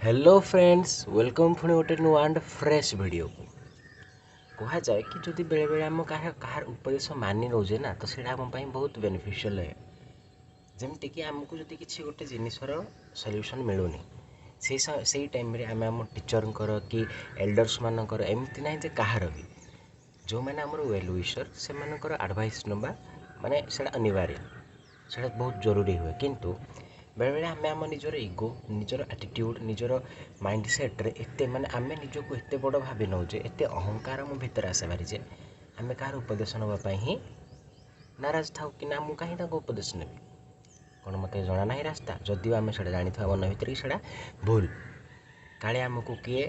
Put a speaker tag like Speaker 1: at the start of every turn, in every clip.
Speaker 1: Hello friends, welcome ପୁଣି ଗୋଟେ ନୂଆ ଆଣ୍ଡ ଫ୍ରେଶ୍ ଭିଡ଼ିଓକୁ। କୁହାଯାଏ କି ଯଦି ବେଳେବେଳେ ଆମ କାହାର ଉପଦେଶ ମାନି ନେଉଛେ ନା, ତ ସେଇଟା ଆମ ପାଇଁ ବହୁତ ବେନିଫିସିଆଲ୍ ହୁଏ। ଯେମିତିକି ଆମକୁ ଯଦି କିଛି ଗୋଟେ ଜିନିଷର ସଲ୍ୟୁସନ୍ ମିଳୁନି, ସେଇ ଟାଇମ୍ରେ ଆମେ ଆମ ଟିଚର୍ଙ୍କର କି ଏଲ୍ଡର୍ସମାନଙ୍କର, ଏମିତି ନାହିଁ ଯେ କାହାର ବି, ଯେଉଁମାନେ ଆମର ୱେଲ୍ ୱିଶର୍, ସେମାନଙ୍କର ଆଡ଼ଭାଇସ୍ ନେବା ମାନେ ସେଇଟା ଅନିବାର୍ଯ୍ୟ, ସେଇଟା ବହୁତ ଜରୁରୀ ହୁଏ। କିନ୍ତୁ ବେଳେବେଳେ ଆମେ ଆମ ନିଜର ଇଗୋ, ନିଜର ଆଟିଟ୍ୟୁଡ଼୍, ନିଜର ମାଇଣ୍ଡ ସେଟ୍ରେ ଏତେ ମାନେ ଆମେ ନିଜକୁ ଏତେ ବଡ଼ ଭାବି ନେଉଛେ, ଏତେ ଅହଙ୍କାର ଆମ ଭିତରେ ଆସେ ଭାରି ଯେ ଆମେ କାହାର ଉପଦେଶ ନେବା ପାଇଁ ହିଁ ନାରାଜ ଥାଉ କି ନା ମୁଁ କାହିଁ ତାଙ୍କ ଉପଦେଶ ନେବି, କ'ଣ ମୋତେ ଜଣା ନାହିଁ ରାସ୍ତା? ଯଦିଓ ଆମେ ସେଇଟା ଜାଣିଥିବା ମନ ଭିତରେ କି ସେଇଟା ଭୁଲ, କାଳେ ଆମକୁ କିଏ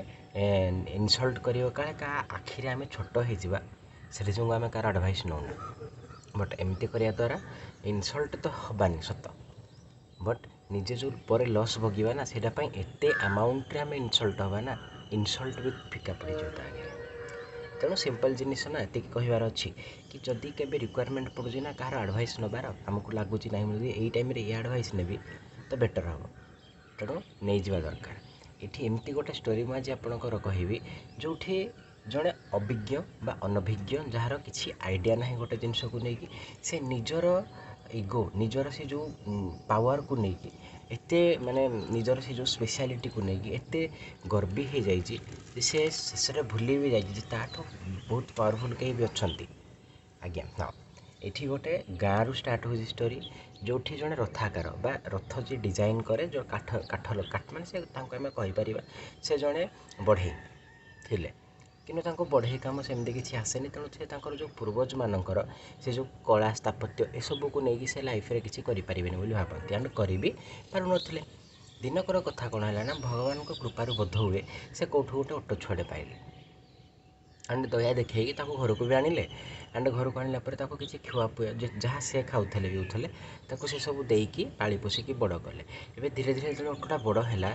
Speaker 1: ଇନସଲ୍ଟ କରିବ, କାଳେ କାହା ଆଖିରେ ଆମେ ଛୋଟ ହେଇଯିବା, ସେଥି ଯୋଗୁଁ ଆମେ କାହାର ଆଡ଼ଭାଇସ୍ ନେଉନା। ବଟ୍ ଏମିତି କରିବା ଦ୍ୱାରା ଇନସଲ୍ଟ ତ ହେବାନି ସତ, ବଟ୍ ନିଜେ ଯେଉଁ ପରେ ଲସ୍ ଭୋଗିବା ନା, ସେଇଟା ପାଇଁ ଏତେ ଆମାଉଣ୍ଟରେ ଆମେ ଇନସଲ୍ଟ ହେବା ନା, ଇନସଲ୍ଟ ବି ଫିକା ପଡ଼ିଯିବ ତା ଆଗରେ। ତେଣୁ ସିମ୍ପଲ୍ ଜିନିଷ ନା, ଏତିକି କହିବାର ଅଛି କି ଯଦି କେବେ ରିକ୍ୱାରମେଣ୍ଟ ପଡ଼ୁଛି ନା କାହାର ଆଡ଼ଭାଇସ୍ ନେବାର, ଆମକୁ ଲାଗୁଛି ନାହିଁ ମୁଁ ଯଦି ଏଇ ଟାଇମ୍ରେ ଏ ଆଡ଼ଭାଇସ୍ ନେବି ତ ବେଟର୍ ହେବ, ତେଣୁ ନେଇଯିବା ଦରକାର। ଏଠି ଏମିତି ଗୋଟେ ଷ୍ଟୋରି ମୁଁ ଆଜି ଆପଣଙ୍କର କହିବି, ଯେଉଁଠି ଜଣେ ଅଭିଜ୍ଞ ବା ଅନଭିଜ୍ଞ, ଯାହାର କିଛି ଆଇଡ଼ିଆ ନାହିଁ ଗୋଟେ ଜିନିଷକୁ ନେଇକି, ସେ ନିଜର ଇଗୋ, ନିଜର ସେ ଯେଉଁ ପାୱାରକୁ ନେଇକି ଏତେ ମାନେ ନିଜର ସେ ଯେଉଁ ସ୍ପେଶାଲିଟିକୁ ନେଇକି ଏତେ ଗର୍ବୀ ହେଇଯାଇଛି ଯେ ସେ ଶେଷରେ ଭୁଲି ବି ଯାଇଛି ଯେ ତାଠୁ ବହୁତ ପାୱାରଫୁଲ୍ କେହି ବି ଅଛନ୍ତି। ଆଜ୍ଞା ହଁ, ଏଠି ଗୋଟେ ଗାଁରୁ ଷ୍ଟାର୍ଟ ହେଉଛି ଷ୍ଟୋରି, ଯେଉଁଠି ଜଣେ ରଥାକାର ବା ରଥ ଯିଏ ଡିଜାଇନ୍ କରେ, ଯେଉଁ କାଠ କାଠ କାଠ ମାନେ ସେ ତାଙ୍କୁ ଆମେ କହିପାରିବା ସେ ଜଣେ ବଢ଼େଇ ଥିଲେ। କିନ୍ତୁ ତାଙ୍କୁ ବଢ଼େଇ କାମ ସେମିତି କିଛି ଆସେନି, ତେଣୁ ସେ ତାଙ୍କର ଯେଉଁ ପୂର୍ବଜମାନଙ୍କର ସେ ଯେଉଁ କଳା ସ୍ଥାପତ୍ୟ ଏସବୁକୁ ନେଇକି ସେ ଲାଇଫ୍ରେ କିଛି କରିପାରିବେନି ବୋଲି ଭାବନ୍ତି, ଆଣ୍ଡ କରି ବି ପାରୁନଥିଲେ। ଦିନକର କଥା କ'ଣ ହେଲା ନା, ଭଗବାନଙ୍କ କୃପାରୁ ବୋଧ ହୁଏ ସେ କେଉଁଠୁ ଗୋଟେ ଓଟ ଛୁଆଟେ ପାଇଲେ, ଆଣ୍ଡ ଦୟା ଦେଖେଇକି ତାକୁ ଘରକୁ ବି ଆଣିଲେ। ଆଣ୍ଡ ଘରକୁ ଆଣିଲା ପରେ ତାକୁ କିଛି ଖୁଆପୁଆ ଯାହା ସେ ଖାଉଥିଲେ ପିଉଥିଲେ ତାକୁ ସେସବୁ ଦେଇକି ପାଳି ପୋଷିକି ବଡ଼ କଲେ। ଏବେ ଧୀରେ ଧୀରେ ଯେତେବେଳେ ଓଟଟା ବଡ଼ ହେଲା,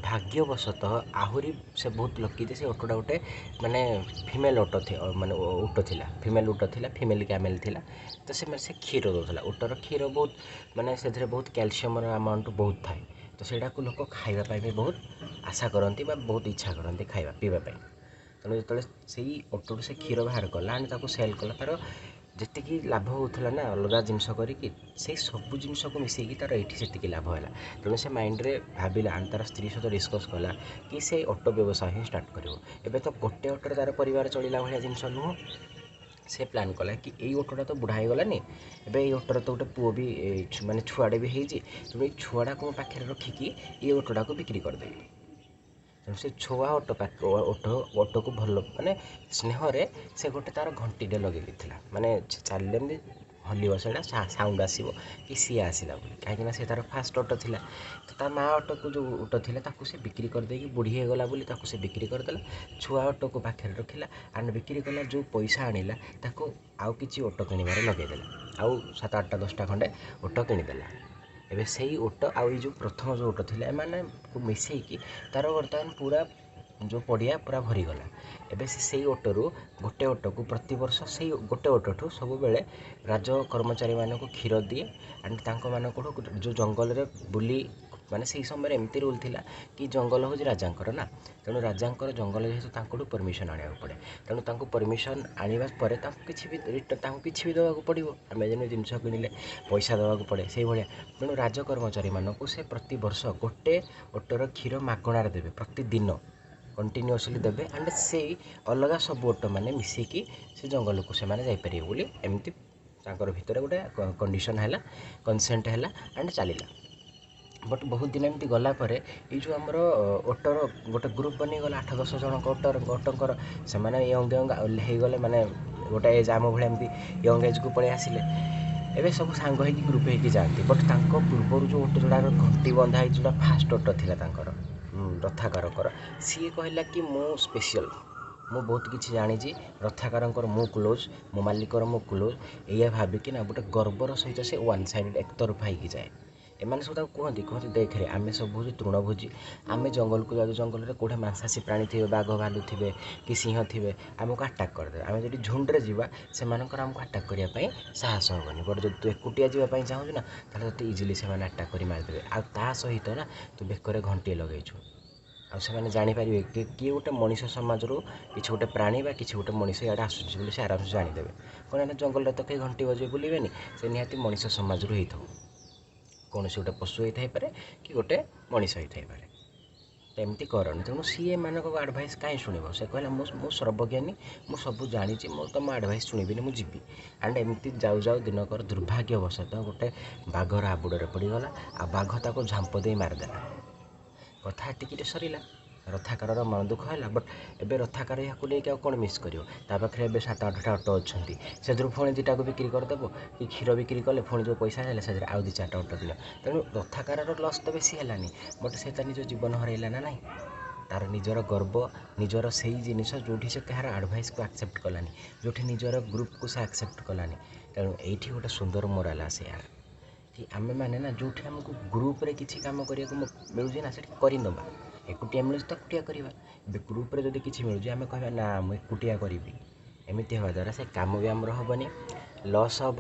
Speaker 1: ଭାଗ୍ୟବଶତଃ ଆହୁରି ସେ ବହୁତ ଲକି ଯେ ସେ ଓଟଟା ଗୋଟେ ମାନେ ଫିମେଲ୍ ଓଟ ମାନେ ଓଟ ଥିଲା, ଫିମେଲ୍ ଓଟ ଥିଲା, ଫିମେଲ୍ କ୍ୟାମେଲ୍ ଥିଲା। ତ ସେ କ୍ଷୀର ଦେଉଥିଲା। ଓଟର କ୍ଷୀର ବହୁତ ମାନେ ସେଥିରେ ବହୁତ କ୍ୟାଲସିୟମର ଆମାଉଣ୍ଟ ବହୁତ ଥାଏ, ତ ସେଇଟାକୁ ଲୋକ ଖାଇବା ପାଇଁ ବି ବହୁତ ଆଶା କରନ୍ତି ବା ବହୁତ ଇଚ୍ଛା କରନ୍ତି ଖାଇବା ପିଇବା ପାଇଁ। ତେଣୁ ଯେତେବେଳେ ସେଇ ଓଟରୁ ସେ କ୍ଷୀର ବାହାର କଲା ଆଣ୍ଡ ତାକୁ ସେଲ୍ କଲା, ତା'ର ଯେତିକି ଲାଭ ହେଉଥିଲା ନା ଅଲଗା ଜିନିଷ କରିକି, ସେଇ ସବୁ ଜିନିଷକୁ ମିଶେଇକି ତା'ର ଏଇଠି ସେତିକି ଲାଭ ହେଲା। ତେଣୁ ସେ ମାଇଣ୍ଡରେ ଭାବିଲା ଆଣ୍ଡ ତା'ର ସ୍ତ୍ରୀ ସହିତ ଡିସ୍କସ୍ କଲା କି ସେ ଅଟୋ ବ୍ୟବସାୟ ହିଁ ଷ୍ଟାର୍ଟ କରିବ। ଏବେ ତ ଗୋଟେ ଅଟୋରେ ତା'ର ପରିବାର ଚଳିଲା ଭଳିଆ ଜିନିଷ ନୁହଁ। ସେ ପ୍ଲାନ୍ କଲା କି ଏଇ ଅଟୋଟା ତ ବୁଢ଼ା ହେଇଗଲାନି, ଏବେ ଏଇ ଅଟୋରେ ତ ଗୋଟେ ପୁଅ ବି ମାନେ ଛୁଆଟେ ବି ହେଇଛି, ତେଣୁ ଏଇ ଛୁଆଟାକୁ ମୋ ପାଖରେ ରଖିକି ଏଇ ଅଟୋଟାକୁ ବିକ୍ରି କରିଦେବି। ତେଣୁ ସେ ଛୁଆ ଅଟୋ ପାଖ ଅଟୋ ଅଟୋକୁ ଭଲ ମାନେ ସ୍ନେହରେ ସେ ଗୋଟେ ତା'ର ଘଣ୍ଟିଟେ ଲଗେଇ ଦେଇଥିଲା, ମାନେ ଚାଲିଲେ ଏମିତି ହଲିବ, ସେଇଟା ସାଉଣ୍ଡ ଆସିବ କି ସିଏ ଆସିଲା ବୋଲି, କାହିଁକିନା ସେ ତା'ର ଫାଷ୍ଟ ଅଟୋ ଥିଲା। ତ ତା ମା ଅଟୋକୁ ଯେଉଁ ଅଟୋ ଥିଲା ତାକୁ ସେ ବିକ୍ରି କରିଦେଇକି, ବୁଢ଼ୀ ହେଇଗଲା ବୋଲି ତାକୁ ସେ ବିକ୍ରି କରିଦେଲା, ଛୁଆ ଅଟୋକୁ ପାଖରେ ରଖିଲା ଆଣ୍ଡ ବିକ୍ରି କଲା। ଯେଉଁ ପଇସା ଆଣିଲା ତାକୁ ଆଉ କିଛି ଅଟୋ କିଣିବାରେ ଲଗେଇଦେଲା, ଆଉ 7 8 10ଟା ଖଣ୍ଡେ ଅଟୋ କିଣିଦେଲା। ଏବେ ସେଇ ଓଟ ଆଉ ଏଇ ଯେଉଁ ପ୍ରଥମ ଯେଉଁ ଓଟ ଥିଲା ଏମାନଙ୍କୁ ମିଶେଇକି ତା'ର ବର୍ତ୍ତମାନ ପୁରା ଯେଉଁ ପଡ଼ିଆ ପୁରା ଭରିଗଲା। ଏବେ ସେ ସେଇ ଓଟରୁ ଗୋଟେ ଓଟକୁ ପ୍ରତିବର୍ଷ ସେଇ ଗୋଟେ ଓଟଠୁ ସବୁବେଳେ ରାଜ କର୍ମଚାରୀମାନଙ୍କୁ କ୍ଷୀର ଦିଏ ଆଣ୍ଡ ତାଙ୍କମାନଙ୍କଠୁ ଯେଉଁ ଜଙ୍ଗଲରେ ବୁଲି, ମାନେ ସେଇ ସମୟରେ ଏମିତି ରୁଲ୍ ଥିଲା କି ଜଙ୍ଗଲ ହେଉଛି ରାଜାଙ୍କର ନା, ତେଣୁ ରାଜାଙ୍କର ଜଙ୍ଗଲ ଯେହେତୁ ତାଙ୍କଠୁ ପରମିସନ୍ ଆଣିବାକୁ ପଡ଼େ। ତେଣୁ ତାଙ୍କୁ ପରମିସନ୍ ଆଣିବା ପରେ ତାଙ୍କୁ କିଛି ବି ରିଟର୍ନ ତାଙ୍କୁ କିଛି ବି ଦେବାକୁ ପଡ଼ିବ। ଆମେ ଯେମିତି ଜିନିଷ କିଣିଲେ ପଇସା ଦେବାକୁ ପଡ଼େ ସେଇଭଳିଆ। ତେଣୁ ରାଜ କର୍ମଚାରୀମାନଙ୍କୁ ସେ ପ୍ରତିବର୍ଷ ଗୋଟେ ଓଟର କ୍ଷୀର ମାଗଣାରେ ଦେବେ, ପ୍ରତିଦିନ କଣ୍ଟିନ୍ୟୁଅସଲି ଦେବେ, ଆଣ୍ଡ ସେଇ ଅଲଗା ସବୁ ଓଟମାନେ ମିଶିକି ସେ ଜଙ୍ଗଲକୁ ସେମାନେ ଯାଇପାରିବେ ବୋଲି ଏମିତି ତାଙ୍କର ଭିତରେ ଗୋଟେ କଣ୍ଡିସନ୍ ହେଲା, କନସେଣ୍ଟ ହେଲା ଆଣ୍ଡ ଚାଲିଲା। ବଟ୍ ବହୁତ ଦିନ ଏମିତି ଗଲା ପରେ ଏଇ ଯେଉଁ ଆମର ଓଟର ଗୋଟେ ଗ୍ରୁପ୍ ବନିଗଲା, 8 10 ଜଣଙ୍କ ଓଟଙ୍କର, ସେମାନେ ୟଙ୍ଗ ୟଙ୍ଗ ହେଇଗଲେ, ମାନେ ଗୋଟେ ଏଜ୍ ଆମ ଭଳିଆ ଏମିତି ୟଙ୍ଗ ଏଜ୍କୁ ପଳେଇ ଆସିଲେ। ଏବେ ସବୁ ସାଙ୍ଗ ହେଇକି ଗ୍ରୁପ୍ ହେଇକି ଯାଆନ୍ତି। ବଟ୍ ତାଙ୍କ ପୂର୍ବରୁ ଯେଉଁ ଓଟ ଯୋଡ଼ାର ଘଣ୍ଟି ବନ୍ଧା ହେଇଛି, ଯେଉଁଟା ଫାଷ୍ଟ ଓଟ ଥିଲା ତାଙ୍କର ରଥାକାରଙ୍କର, ସିଏ କହିଲା କି ମୁଁ ସ୍ପେଶିଆଲ୍, ମୁଁ ବହୁତ କିଛି ଜାଣିଛି, ରଥାକାରଙ୍କର ମୁଁ କ୍ଲୋଜ୍, ମୋ ମାଲିକର ମୁଁ କ୍ଲୋଜ୍, ଏଇଆ ଭାବିକି ନା ଗୋଟେ ଗର୍ବର ସହିତ ସେ ୱାନ୍ ସାଇଡ଼୍ ଏକତରଫା ହେଇକି ଯାଏ। ଏମାନେ ସବୁ ତାକୁ କୁହନ୍ତି ଦେଖରେ ଆମେ ସବୁ ହେଉଛି ତୃଣଭୋଜି, ଆମେ ଜଙ୍ଗଲକୁ ଯାଉଛୁ, ଜଙ୍ଗଲରେ କେଉଁଠି ମାଂସାଶୀ ପ୍ରାଣୀ ଥିବେ, ବାଘ ଭାଲୁ ଥିବେ କି ସିଂହ ଥିବେ, ଆମକୁ ଆଟାକ୍ କରିଦେବେ। ଆମେ ଯଦି ଝୁଣ୍ଡରେ ଯିବା ସେମାନଙ୍କର ଆମକୁ ଆଟାକ୍ କରିବା ପାଇଁ ସାହସ ହେବନି। ବଟ୍ ଯଦି ତୁ ଏକୁଟିଆ ଯିବା ପାଇଁ ଚାହୁଁଛୁ ନା, ତାହେଲେ ତୋତେ ଇଜିଲି ସେମାନେ ଆଟାକ୍ କରି ମାରିଦେବେ। ଆଉ ତା ସହିତ ନା ତୁ ବେକରେ ଘଣ୍ଟିଏ ଲଗେଇଛୁ, ଆଉ ସେମାନେ ଜାଣିପାରିବେ କି କିଏ ଗୋଟେ ମଣିଷ ସମାଜରୁ କିଛି ଗୋଟେ ପ୍ରାଣୀ ବା କିଛି ଗୋଟେ ମଣିଷ ଇଆଡ଼େ ଆସୁଛି ବୋଲି ସେ ଆରାମସେ ଜାଣିଦେବେ। କ'ଣ ନା ଜଙ୍ଗଲରେ ତ କେହି ଘଣ୍ଟି ବଜେଇ ବୁଲିବେନି, ସେ ନିହାତି ମଣିଷ ସମାଜରୁ ହେଇଥିବ, କୌଣସି ଗୋଟେ ପଶୁ ହେଇଥାଇପାରେ କି ଗୋଟେ ମଣିଷ ହେଇଥାଇପାରେ। ତ ଏମିତି କରନି। ତେଣୁ ସିଏ ଏମାନଙ୍କ ଆଡ଼ଭାଇସ୍ କାହିଁ ଶୁଣିବ? ସେ କହିଲା ମୁଁ ସର୍ବଜ୍ଞାନୀ, ମୁଁ ସବୁ ଜାଣିଛି, ମୁଁ ତୁମ ଆଡ଼ଭାଇସ୍ ଶୁଣିବିନି, ମୁଁ ଯିବି। ଆଣ୍ଡ ଏମିତି ଯାଉ ଯାଉ ଦିନକର ଦୁର୍ଭାଗ୍ୟବଶତଃ ଗୋଟେ ବାଘର ହାବୁଡ଼ରେ ପଡ଼ିଗଲା, ଆଉ ବାଘ ତାକୁ ଝାମ୍ପ ଦେଇ ମାରିଦେଲା। କଥା ଏତିକିରେ ସରିଲା। ରଥାକାରର ମନ ଦୁଃଖ ହେଲା, ବଟ୍ ଏବେ ରଥାକାର ଏହାକୁ ନେଇକି ଆଉ କ'ଣ ମିସ୍ କରିବ? ତା ପାଖରେ ଏବେ 7-8ଟା ଅଟୋ ଅଛନ୍ତି, ସେଥିରୁ ପୁଣି 2ଟାକୁ ବିକ୍ରି କରିଦେବ କି କ୍ଷୀର ବିକ୍ରି କଲେ ପୁଣି ଯେଉଁ ପଇସା ହେଲେ ସେଥିରେ ଆଉ 2-4ଟା ଅଟୋ କିଣିବ। ତେଣୁ ରଥାକାରର ଲସ୍ ତ ବେଶୀ ହେଲାନି, ବଟ୍ ସେ ତା ନିଜ ଜୀବନ ହରାଇଲା ନା ନାହିଁ? ତାର ନିଜର ଗର୍ବ, ନିଜର ସେଇ ଜିନିଷ ଯେଉଁଠି ସେ କାହାର ଆଡ଼ଭାଇସ୍କୁ ଆକ୍ସେପ୍ଟ କଲାନି, ଯେଉଁଠି ନିଜର ଗ୍ରୁପକୁ ସେ ଆକ୍ସେପ୍ଟ କଲାନି। ତେଣୁ ଏଇଠି ଗୋଟେ ସୁନ୍ଦର ମୋରାଲ୍ ଆସେ ୟାର, କି ଆମେମାନେ ନା ଯେଉଁଠି ଆମକୁ ଗ୍ରୁପରେ କିଛି କାମ କରିବାକୁ ମିଳୁଛି ନା ସେଠି କରିନେବା। ଏକୁଟିଆ ମିଳୁଛି ତ ଏକୁଟିଆ କରିବା। ଏବେ ଗ୍ରୁପରେ ଯଦି କିଛି ମିଳୁଛି ଆମେ କହିବା ନା ମୁଁ ଏକୁଟିଆ କରିବି। ଏମିତି ହେବା ଦ୍ୱାରା ସେ କାମ ବି ଆମର ହେବନି, ଲସ୍ ହେବ,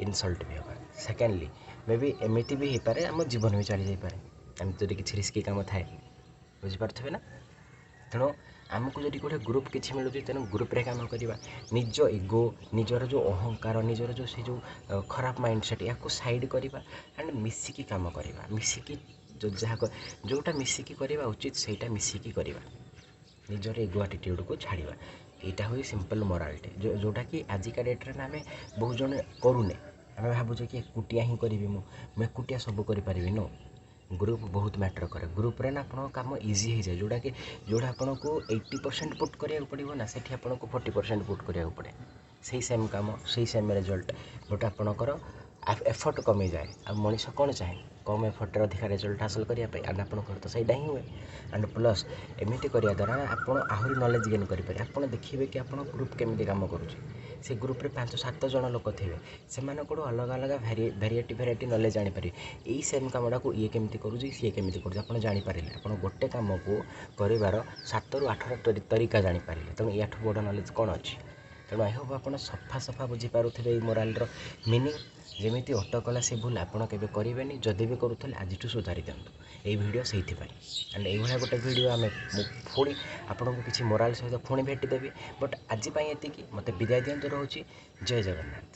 Speaker 1: ଇନସଲ୍ଟ ବି ହେବ। ସେକେଣ୍ଡଲି ମେ ବି ଏମିତି ବି ହେଇପାରେ ଆମ ଜୀବନ ବି ଚାଲି ଯାଇପାରେ, ଏମିତି ଯଦି କିଛି ରିସ୍କି କାମ ଥାଏ, ବୁଝିପାରୁଥିବେ ନା? ତେଣୁ ଆମକୁ ଯଦି ଗୋଟେ ଗ୍ରୁପ୍ କିଛି ମିଳୁଛି ତେଣୁ ଗ୍ରୁପ୍ରେ କାମ କରିବା। ନିଜ ଇଗୋ, ନିଜର ଯେଉଁ ଅହଙ୍କାର, ନିଜର ଯେଉଁ ସେ ଯେଉଁ ଖରାପ ମାଇଣ୍ଡ ସେଟ୍, ୟାକୁ ସାଇଡ଼୍ କରିବା ଆଣ୍ଡ ମିଶିକି କାମ କରିବା। ମିଶିକି ଯାହା ଯେଉଁଟା ମିଶିକି କରିବା ଉଚିତ ସେଇଟା ମିଶିକି କରିବା, ନିଜର ଇଗୋ ଆଟିଟ୍ୟୁଡ଼କୁ ଛାଡ଼ିବା। ଏଇଟା ହେଉଛି ସିମ୍ପଲ୍ ମୋରାଲିଟି, ଯେଉଁଟାକି ଆଜିକା ଡେଟ୍ରେ ନା ଆମେ ବହୁତ ଜଣ କରୁନେ। ଆମେ ଭାବୁଛେ କି ଏକୁଟିଆ ହିଁ କରିବି, ମୁଁ ଏକୁଟିଆ ସବୁ କରିପାରିବି। ନୋ, ଗ୍ରୁପ୍ ବହୁତ ମ୍ୟାଟର୍ କରେ। ଗ୍ରୁପ୍ରେ ନା ଆପଣଙ୍କ କାମ ଇଜି ହେଇଯାଏ, ଯେଉଁଟା ଆପଣଙ୍କୁ 80% ପୁଟ୍ କରିବାକୁ ପଡ଼ିବ ନା ସେଠି ଆପଣଙ୍କୁ 40% ପୁଟ୍ କରିବାକୁ ପଡ଼େ। ସେଇ ସେମ୍ କାମ, ସେଇ ସେମ୍ ରେଜଲ୍ଟ, ବଟ୍ ଆପଣଙ୍କର ଏଫର୍ଟ କମିଯାଏ। ଆଉ ମଣିଷ କ'ଣ ଚାହେଁ? କମ୍ ଏଫର୍ଟରେ ଅଧିକା ରେଜଲ୍ଟ ହାସଲ କରିବା ପାଇଁ। ଆଣ୍ଡ ଆପଣଙ୍କର ତ ସେଇଟା ହିଁ ହୁଏ। ଆଣ୍ଡ ପ୍ଲସ୍ ଏମିତି କରିବା ଦ୍ୱାରା ଆପଣ ଆହୁରି ନଲେଜ୍ ଗେନ୍ କରିପାରିବେ। ଆପଣ ଦେଖିବେ କି ଆପଣ ଗ୍ରୁପ୍ କେମିତି କାମ କରୁଛି। ସେ ଗ୍ରୁପ୍ରେ 5-7 ଜଣ ଲୋକ ଥିବେ, ସେମାନଙ୍କଠୁ ଅଲଗା ଅଲଗା ଭେରାଇଟି ନଲେଜ୍ ଜାଣିପାରିବେ। ଏଇ ସେମ୍ କାମଟାକୁ ଇଏ କେମିତି କରୁଛି, ସିଏ କେମିତି କରୁଛି, ଆପଣ ଜାଣିପାରିଲେ। ଆପଣ ଗୋଟେ କାମକୁ କରିବାର 7ରୁ 8ଟା ତରିକା ଜାଣିପାରିଲେ। ତେଣୁ ୟାଠୁ ବଡ଼ ନଲେଜ୍ କ'ଣ ଅଛି? ତେଣୁ I Hope ଆପଣ ସଫା ସଫା ବୁଝିପାରୁଥିବେ ଏଇ ମୋରାଲ୍ର ମିନିଂ। ଯେମିତି ଅଟୋ କଲା ସେ ଭୁଲ ଆପଣ କେବେ କରିବେନି, ଯଦି ବି କରୁଥିଲେ ଆଜିଠୁ ସୁଧାରି ଦିଅନ୍ତୁ। ଏଇ ଭିଡ଼ିଓ ସେଇଥିପାଇଁ। ଆଣ୍ଡ ଏଇଭଳିଆ ଗୋଟେ ଭିଡ଼ିଓ ମୁଁ ପୁଣି ଆପଣଙ୍କୁ କିଛି ମୋରାଲ୍ ସହିତ ପୁଣି ଭେଟିଦେବି। ବଟ୍ ଆଜି ପାଇଁ ଏତିକି, ମୋତେ ବିଦାୟ ଦିଅନ୍ତୁ, ରହୁଛି। ଜୟ ଜଗନ୍ନାଥ।